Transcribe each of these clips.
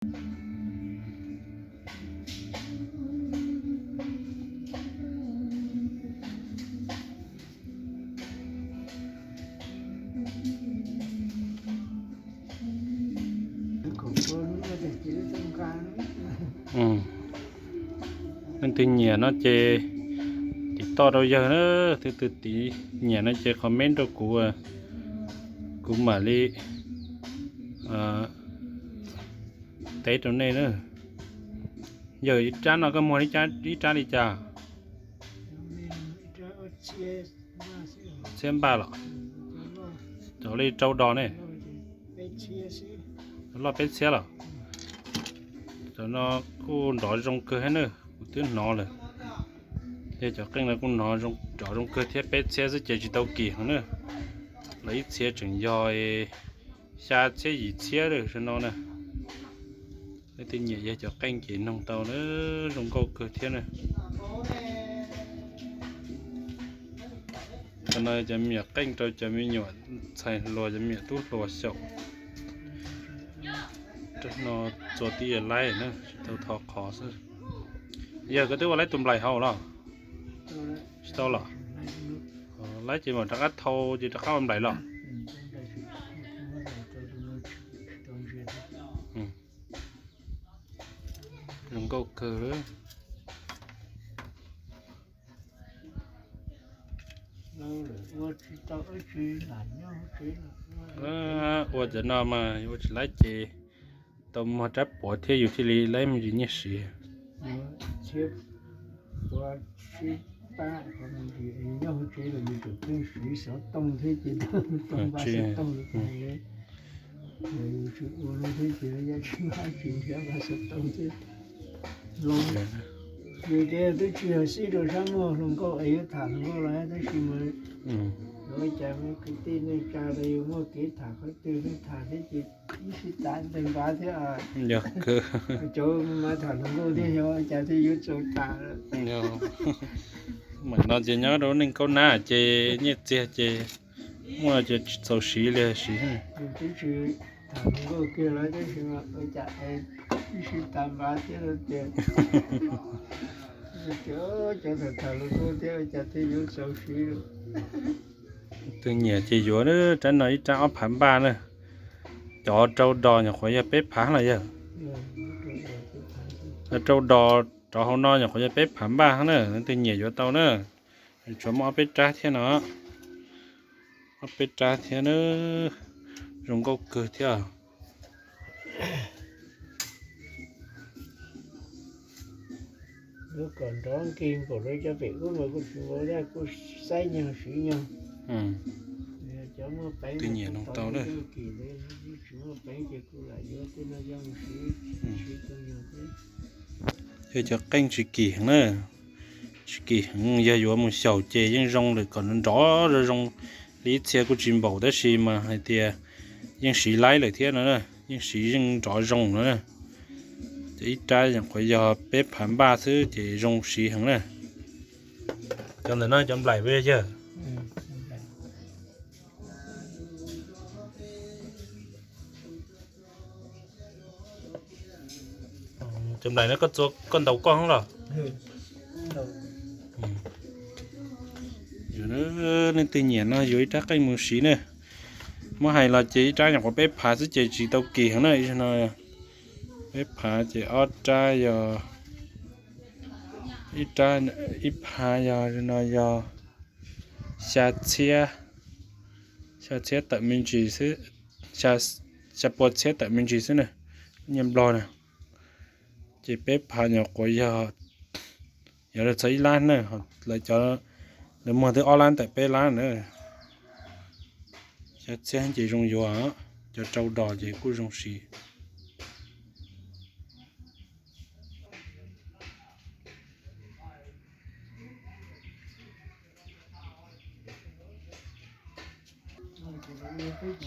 Leej twg nyiam no ces tiv toj rau yawg na, leej twg nyiam no ces comment rau kuv, kuv mam li teb rau nej na. Yawg, ib rab no koj muag ib rab li cas? Txhiab npaj los? Cov li rau dos ne? Loj peb txhiab los? Cov no kuj nrov zoo kawg thiab na, kuv twb hnov lawm. Yog cov qeej no kuj nrov zoo kawg thiab, peb txhiab xwb ces tsis tau kim heev na. Lawv ib txhia tseem yog xya txhiab yim txhiab lawm no na. Leej twg nyiam yog cov qeej ces noog tau na, zoo nkauj kawg thiab na. Cov no cov me nyuam qeej rau cov me nyuam ntxhais hluas, cov me nyuam tub hluas xyaum. Rau no txua tib yam laib na, tsis tau tho qhov xwb. Yog koj twb ua laib tus nplaim hauv los? Tsis tau los? Laib ces mam rov qab thau ces rov qab ua nplaim los. Zoo nkauj kawg. Ua cov no mas ua tsis laib ces tau muag rab puav thiab yus thiaj li laib me ntsis nyiaj siv. Nyob hauv tsev los yus tseem pheej siv xov tooj thiab ces tau npaj xov tooj li tas. Yus tsis ua no thiab ces yam tsis npaj tsis nrhiav npaj xov tooj thiab. Vim tias twb tsis yog xib rau sab muag hluas nkauj es yuav tham hluas nkauj los tab sis mas yuav ua cas me kwv tij neej tsa los yus muaj kev tham qhov twg pheej tham thiab ces ib sij tas ntees npav thiab. Cov mas tham hluas nkauj thiab xyov ua cas thiaj yuav txaus tham. Mam no ces nyob rau neej kaub nab ces nyiaj txiag ces muaj ces tsis txaus siv li siv. Twb tsis tham hluas nkauj kiag los tab sis mas ua cas ib sij tas npav thiab no ces cov tham hluas nkauj thiab ua cas thiaj yuav txaus siv. Tus nyiam ces yuav rab no ib rab ob phav npaj na. Cov rau dos nyuam qhuav yog peb phav los yog? Rau dos rov hauv no nyuam qhuav yog peb phav npaj na, leej twg nyiam yuav tau na. Tshuav muaj ob peb rab thiab no. Ob peb rab thiab na, zoo nkauj kawg thiab. Lub kom nrov nkeeg npaum li cov pem ub mas kuj tsis npaum li kuj saib nyog siv nyog. Cov muaj peev, tus nyiam no tau na. Tsis muaj peev ces kuj lam yuav tej no coj mus siv, siv tau nyog xwb. Yog cov qeej tsis kim heev na, tsis kim heev, yog yuav mus xyaum ces yeej zoo lawm, kom nrov zoo zoo li ib txhia kuj tsis npaum tab sis mas hais tias yeej siv laib lawm thiab no, yeej siv yeej nrov zoo no na. Ces ib rab nyuam qhuav yog peb phav npaj xwb ces zoo siv heev na. Cov ntawm no cov nplaim puas yog yawg? Cov nplaim no koj txua koj ntaus koj hoob los? Leej twg nyiam no yuav ib rab qeej mus siv na. Muab hais los ces ib rab nyuam qhuav peb phav xwb ces tsis tau kim heev na. No peb phav ces ob rab yog, ib rab, ib phav yog no yog xya txhiab, xya txhiab tawm me ntsis xwb, xya pua txhiab tawm me ntsis xwb na, nyiaj nplog na. Ces peb phav nyuam qhuav yog, yog lawv txog ib lab na, lawv cov, lawv muag twb ob lab ntawm peb lab na. Xya txhiab ces zoo yuav, cov rau dos ces kuj zoo siv.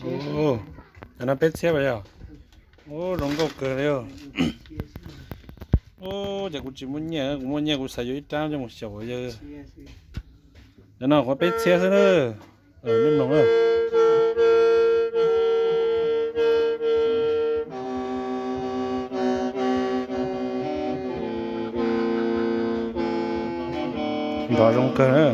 Cov no peb txhiab pas yog? Ub, zoo nkauj kawg li. Ub, ces kuv tsis muaj nyiaj, kuv muaj nyiaj kuv xav yuav ib rab coj mus xyaum yawg. Cov no kuv peb txhiab xwb na. Nej mloog na. Nrov zoo kawg na.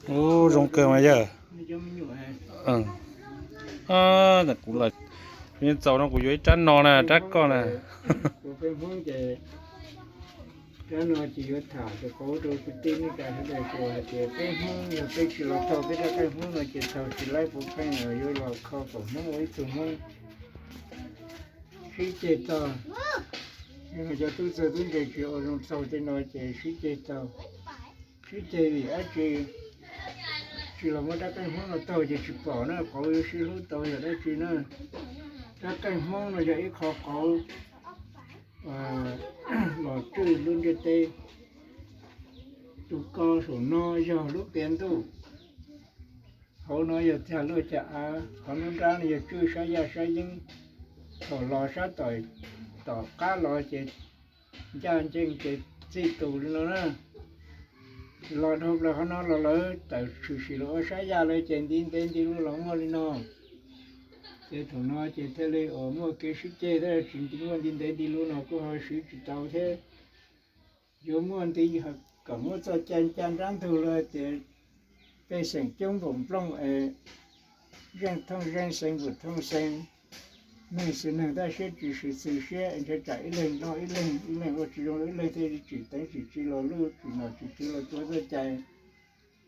Ub, zoo kawg mas yawg. Kuv txaus no kuv yuav ib rab no na, rab koj na. Rab no ces yuav tham rau kwv tij neej tsa sawv daws tsuas hais tias peb Hmoob yog peb tsis los taug peb rab qeej Hmoob no ces thaum tsis laib puav pheej yuav los kho kom Hmoob ua ib tug Hmoob sib ceg tau. Yog cov tub txawg tub ntse tsis ua zoo taug tej no ces sib ceg tau. Sib ceg vim dab tsi? Tsis los muab rab qeej Hmoob no taug ces tsis pom na, qauv yuav sib hlub tau yog dab tsi na? Rab qeej Hmoob no yog ib qho qauv los tswj lub ntiaj teb. Tus ko saum no yog lub qias ntuj, hauv no yog tag luaj caj av, qhov nruab nrab no yog tswj sab yaj sab yeeb. Thaum los sab tom qab los ces ncaj ncees ces txij tus li no na. Los dhau plaws qhov no los lawv tawm tshwm sim los ua sab yaj lawm ces ntiv ntev ntiv luj los muaj li no. Ces thaum no ces thiaj li uas muaj kev sib ceg thiab tsis nti muaj ntiv ntev ntiv luj no kuj ho siv tsis tau thiab. Yuav muaj nti kom muab txoj cai nca nrab ntug los tias pej xeem coob npaum nplooj es zeej thooj zeej xeev npaum thooj xeev, neeg xws neeg tab siab tsis xws xws siab es ntshe tsam ib leeg noj ib leeg, ib leeg ua tsis zoo ib leeg thiaj li tsim teev tsim tsi los luj tsim nom tsim tswv los tuav txoj cai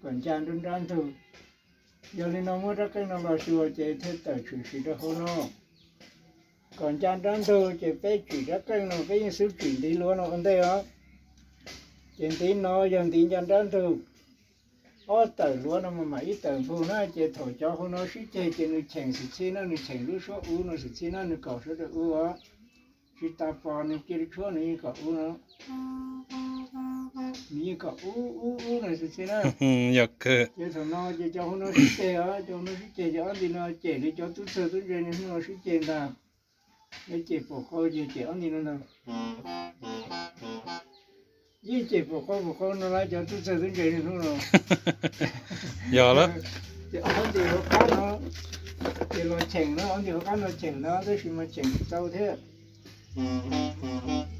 kom nca nruab nrab ntug. Yog li no muab rab qeej no los xyuas ces thiaj tawm tshwm sim rau hauv no. Kom nca nrab ntug ces peb tsim rab qeej no peb yeej xub tsim ntiv luav no ua ntej os. Ces ntiv no yog ntiv nca nrab ntug. Ob tawm luav no mas mam ib tawm npug na, ces thaum cov hauv no sib ceg ces nws cheem xwm txheej na, nws cheem lub suab ub no xwm txheej na, nws kaum sawv daws ub os. Tsis tas pos nws cia li tshuab nws yeej kom ub no. Nws yeej kom ub ub ub no xwm txheej na. Yog kawg. Ces thaum no ces cov hauv no sib ceg os, cov hauv no sib ceg ces ob nti no cem li cov tub txawg tub ntse niaj hnub no sib ceg ntag. Lawv cem pum qau ces cem ob nti no ntag. Yeej cem pum qau pum qau no lawv cov tub txawg tub ntse niaj hnub no. Yog lawm. Ces ob nti hauv qab no ces los cheem na, ob nti hauv qab no cheem ntag tab sis mas cheem tsis tau thiab.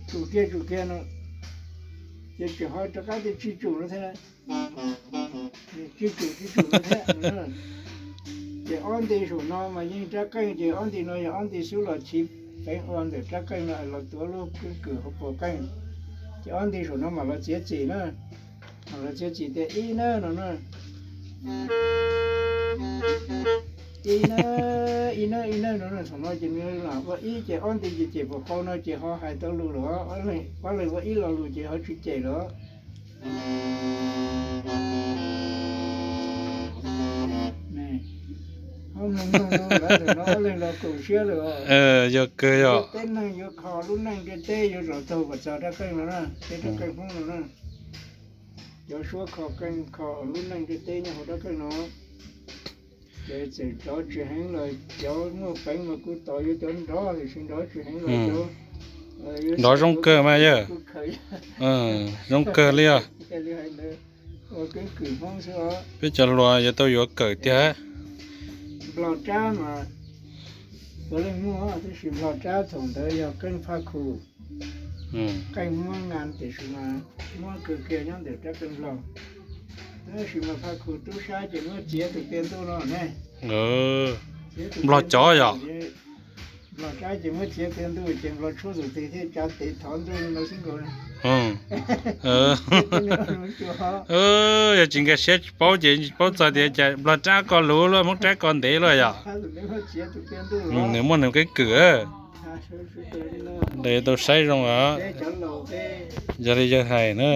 Tsum kiag tsum kiag no ces tseem ho rov qab tias tsij tsum no thiab. Tsij tsum tsij tsum no thiab. Ces ob nti saum no mas yeej rab qeej ces ob nti no yog ob nti xub los chiv peev ua ntawm rab qeej no los tuav lub keeb kwm hauv puas qeej. Ces ob nti saum no mam los txiav txim na. Mam los txiav txim tias ib na no na. Ib na, ib na, ib na no na, thaum no ces nws lam ua ib ces ob nti ces cem pum qau no ces ho hais tau lus lawm, ob leeg ua ib lo lus ces ho tsis cem lawm. Ho mloog mloog no lawv thaum no ob leeg los koom siab lawm. Yog kawg yog. Peb neeg yuav kho lub neej ntiaj teb yuav los taug kom txog rab qeej no na, peb rab qeej Hmoob no na. Cov suab kho qeej kho lub neej ntiaj teb nyob hauv rab qeej no. Ces txawm nrov tsis heev los cov muaj peev mas kuj tos yuav cov nrov, tiam sis nrov tsis heev los cov nrov zoo kawg mas yawg. Zoo kawg li os. Ua keeb kwm Hmoob xwb os. Peb cov hluas yuav tau yuav kawm tiag. Nplog rab mas puav leej muaj tab sis nplog rab thaum ntawd yog qeej phaj khu, qeej muab nqa tiam sis mas muab kawg kiag nyob ntawm rab qeej nplog. Tab sis mas phaj khu tub sab ces muab txiav tus tiaj ntuj no ne. Nplog cov yog. Nplog sab ces muab txiav tiaj ntuj ces nplog tshuab tus twg thiaj tsa tes thov ntuj no xwb nkaus. Yog tsis nkag siab tsis paub ces tsis paub txog tias cas nplog rab ko luv luaj, hmoob rab ko ntev luaj yog. Nws muaj nws keeb kwm. Tau saib zoo os. Yog li yawg hais na.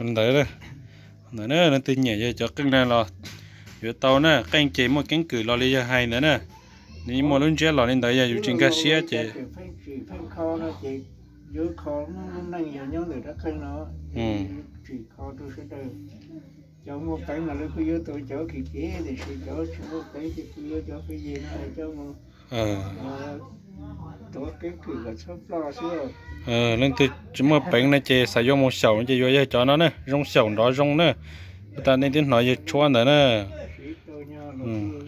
Ntawd, ntawd leej twg nyiam yawg cov qeej na los yuav tau na, qeej ces muaj keeb kwm los li yawg hais ntawd na. Nws muaj lub ntsiab los li ntawd yog yus tsis nkag siab ces Yuav kho lub neej yog nyob ntawm rab qeej no, tsim kho rau sawv daws. Cov muaj peev mas lawv kuj yuav tau cov kev kev, tiam sis cov tsis muaj peev ces kuj yuav cov pheej yig no coj mus tuav keeb kwm kom txhob ploj xwb. Leej twg tsis muaj peev no ces xav yuav mus xyaum ces yuav yog cov no na, zoo xyaum nrov zoo na. Ua tas nej twb hnov yawg tshuab ntawd na.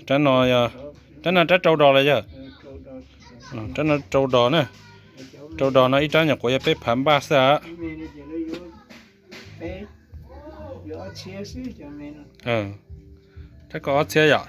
Rab no, rab no rab rau dos los yog? Rab no rau dos na. Rau dos no ib rab nyuam qhuav yog peb phav npaj xwb a. Rab ko ob txhiab yom.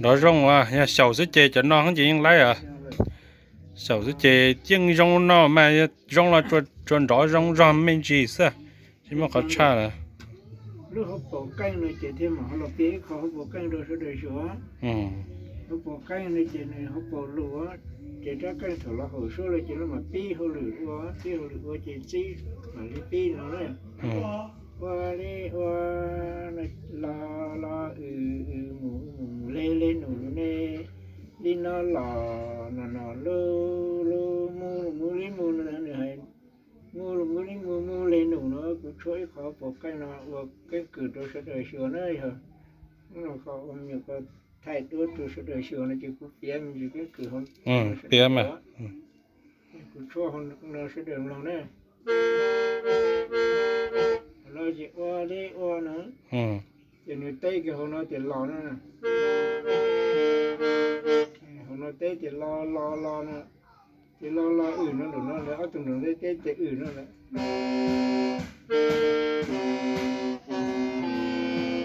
Nrov zoo as, yog xyaum xwb ces cov no ces yeej laib as. Xyaum xwb ces yeej zoo no mas, zoo los tsuas nrov zoo zog me ntsis xwb, tsis muaj qhov tshaj lawm. Lub hauv paus qeej no ces thiaj mam ho los piav ib qho hauv paus qeej rau sawv daws xyuas. Hauv paus qeej no ces nws hauv paus lus, ces rab qeej thaum los haum suab lawm ces lawv mam pib hauj lwm ua, pib hauj lwm ua ces txib mam li pib no na. Ua li ua, lo lo, w w, mus mus, le le num lus ne, li no los no no, lu lu, mus mus li mus no, nws hais mus mus li mus, mus le num no. Kuv tshuab ib qho paus qeej no ua keeb kwm rau sawv daws xyuas na yog. Hnub no kho ua me nyuam ko thaij duab rau sawv daws xyuas no ces kuv piav me ntsis keeb kwm hauv, piav mas. Kuv tshuab hauv no sawv daws mloog na. Hauv no ces ua li ua no, ces nws teb kiag hauv no tias los no, hauv no teb tias lo lo lo no, ces lo lo, w no, nraum no lawv ob tug nraum no teb tias w no lawm.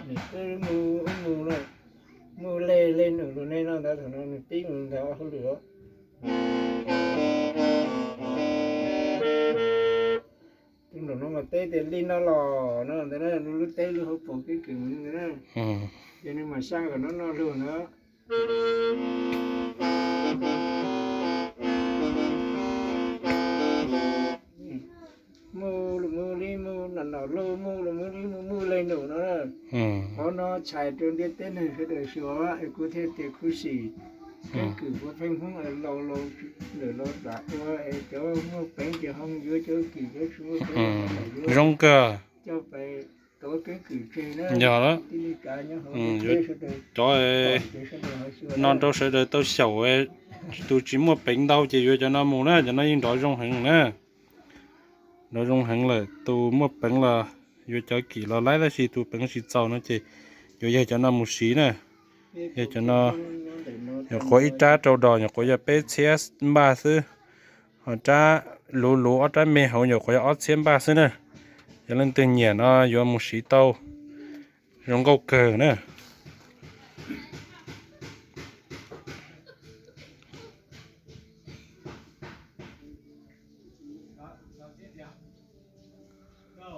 Nws twb mus mus no, mus le le num lus ne no ntawd, thaum no nws pib mus ntawd hauj lwm. Tus nraum no mas teb tias li no los no ntawd na, lub teb lub hauv paus keeb kwm mus ntawd na. Ces nws mam xya kom no no lug na. Mus lus mus li mus, nom nom lug, mus lus mus li mus, mus le num no na. Qhov no txhais rau ntiaj teb neeg sawv daws xyuas es kuv thiaj tias khuv xim. Keeb kwm ua pheej Hmoob es laus laus lawm los lam ua es cov muaj peev ces ho yuav cov kim, cov tsis muaj peev. Zoo kawg. Coj pais tuav keeb kwm tseg na. Yog, tij li kav nyob hauv teb sawv daws, cov no rau sawv daws tau xyaum. Tus tsis muaj peev ntau ces yuav cov no mus na, cov no yeej nrov zoo heev na. Nrov zoo heev lawm, tus muaj peev los yuav cov kim los laib, tab sis tus peev tsis txaus no ces yuav yog cov no mus siv na. Yog cov no, nyuam qhuav ib rab rau dos nyuam qhuav yog peb txhiab npaj xwb, ho rab luv luv ob rab me hauv nyuam qhuav yog ob txhiab npaj xwb na. Yog leej twg nyiam no yuav mus siv tau, zoo nkauj kawg na.